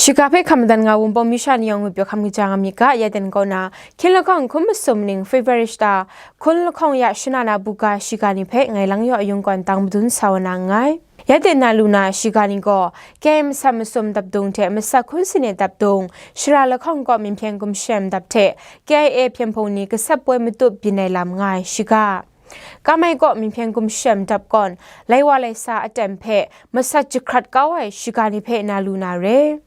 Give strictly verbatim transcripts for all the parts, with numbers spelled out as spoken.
Shiga hpe hkam madan nga Wunpawng Misha ni yawng ngwi pyaw hkam kaja nga myit ga, ya ten kaw na, hkying lahkawng hkum masum ning February shata hkun lahkawng ya shana na buga shiga ni hpe ngai Lang Yaw Ayung kawn tang madun sa wa na nngai. Ya ten na lu na shiga ni gaw, K I A masam masum dapdung hte masak hkun sanit dapdung, shara lahkawng kaw Myinhpyen Gumshem dap hte K I A hpyen hpung ni gasat poi matup byin ai lam nga ai shiga. Kamai kaw Myinhpyen Gumshem dap kawn, lai wa lai sa aten hpe masat jahkrat kau ai shiga ni hpe na lu na re.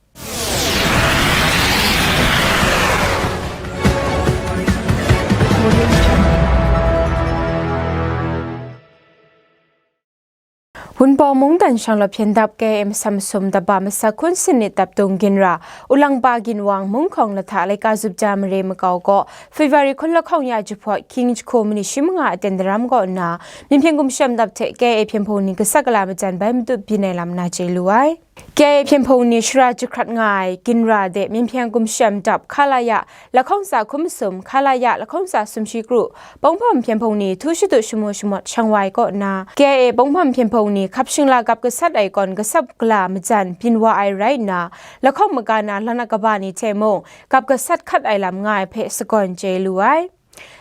Wunpawng mungdan shanglawt hpyen dap K I A masam masum dap ba masak hkun sanit dapdung ginra, Ulangpa Ginwang Mungkhawng Lahta laika zup ja mare makau kaw, February hkun lahkawng ya jahpawt, hkying jahku manit shi manga aten daram kaw nna, Myinhpyen Gumshem dap hte K I A hpyen hpung ni gasat gala majan bai matup byin ai lam na chye lu ai. K I A hpyen hpung ni shara jahkrat nga ai ginra de Myinhpyen Gumshem dap Khalaya lahkawng tsa hkum masum, Khalaya lahkawng tsa sumshi kru, Ponghpawm hpyen hpung ni htu shadu shamu shamawt shang wa ai kaw nna, K I A Ponghpawm hpyen hpung ni hkap shingla gap gasat ai kawn gasat gala majan byin wa ai rai nna, lahkawng maga na lanat kaba ni hte mung gap gasat hkat ai lam nga ai hpe sagawn chye lu ai.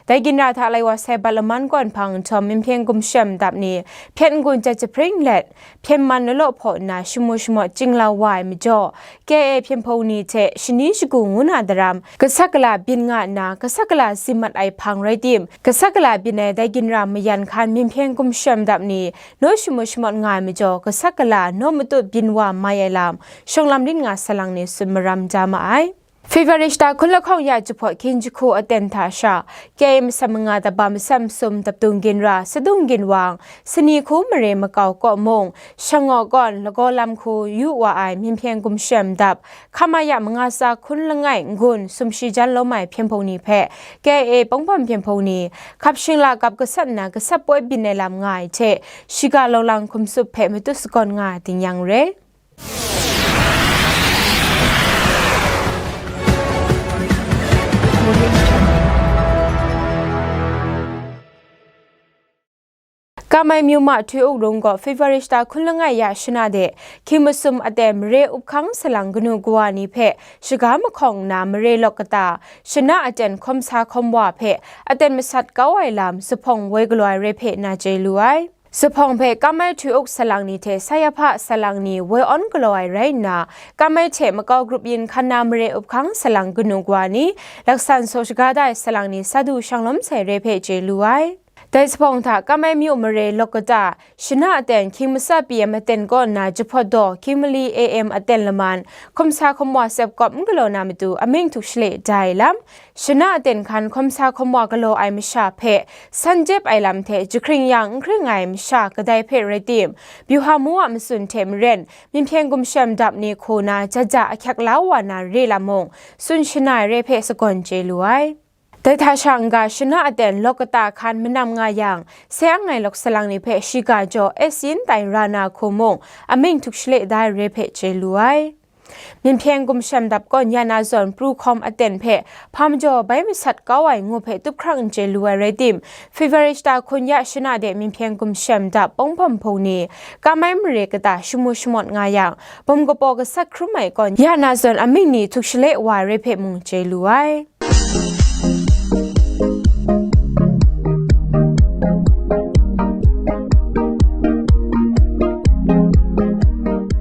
Dai ginra hta lai wa sai bat laman kawn hpang nhtawm, Myinhpyen Gumshem dap ni hpyen n-gun jat jahpring let, hpyen man lalaw hpaw nna shamu shamawt chinglau wa ai majaw, K I A hpyen hpung ni hte shani shagu ngu na daram, gasat gala byin nga nna, gasat gala zim mat ai hpang rai tim, gasat gala byin ai dai ginra mayan hkan Myinhpyen Gumshem dap ni naw shamu shamawt nga ai majaw, gasat gala naw matut byin wa mai ai lam, shawng lam lit nga sa lang ni tsun maram ja ma ai. February shata hkun lahkawng ya jahpawt hkying jahku aten hta sha, K I A masam manga dap ba masam masum dapdung ginra, Sadung Ginwang, Sani Hku mare makau kaw mung, Shangaw kawn lagaw lam hku yu wa ai Myinhpyen Gumshem dap, Khamaya manga tsa hkun langai n-gun sumshi jan lawm ai hpyen hpung ni hpe, K I A Ponghpawm hpyen hpung ni, hkap shingla gap gasat nna gasat poi byin ai lam nga ai hte, shiga laulang hkum tsup hpe matut sagawn nga ai ting yang re. Kamai myu ma Htui Uk Rung gaw February shata hkun langai ya shana de, hkying masum aten mare up hkang salang kanu kawa ni hpe shaga mahkawng nna mare lawk kata, shana aten hkawm sa hkawm wa hpe aten masat kau ai lam zuphpawng woi galaw ai re hpe na chye lu ai. Zuphpawng hpe Kamai Htui Uk salang ni hte Sayahpa salang ni woi awn galaw ai rai nna, Kamai hte makau grup yin hkan na mare up hkang salang kanu kawa ni, laksan saw shaga da ai salang ni sa du shang lawm sai re hpe chye lu ai. Dai zuphpawng hta Kamai myu mare lawk kata, shana aten hkying matsa P M aten kaw nna jahpawt daw hkying mali A M aten laman, hkawm sa hkawm wa tsep kawp n galaw na matu amying htuk shale da ai lam, shana aten hkan hkawm sa hkawm wa galaw ai masha hpe san jep ai lam hte jahkring yang n hkring ai masha kadai hpe rai tim, Byuha Mu a matsun hte maren, Myinhpyen Gumshem dap ni hku na jaja ahkyak la wa na re lam mung, tsun shana ai re hpe sagawn chye lu ai. Dai hta sha n-ga shana aten lawk kata hkan manam nga yang, sai ang ai lawk salang ni hpe shiga jaw S N tai ra na hku mung, amying htuk shale da ai re hpe chye lu ai. Myinhpyen Gumshem dap kawn ya na zawn pru hkawm aten hpe hpa majaw bai masat kau ai ngu hpe tup hkrang n chye lu ai rai tim, February shata hkun ya shana de Myinhpyen Gumshem dap Ponghpawm hpung ni, Kamai mare kata shamu shamawt nga yang, bum kapaw gasat hkrum ai kawn ya na zawn amying ni htuk shale wa ai re hpe mung chye lu ai.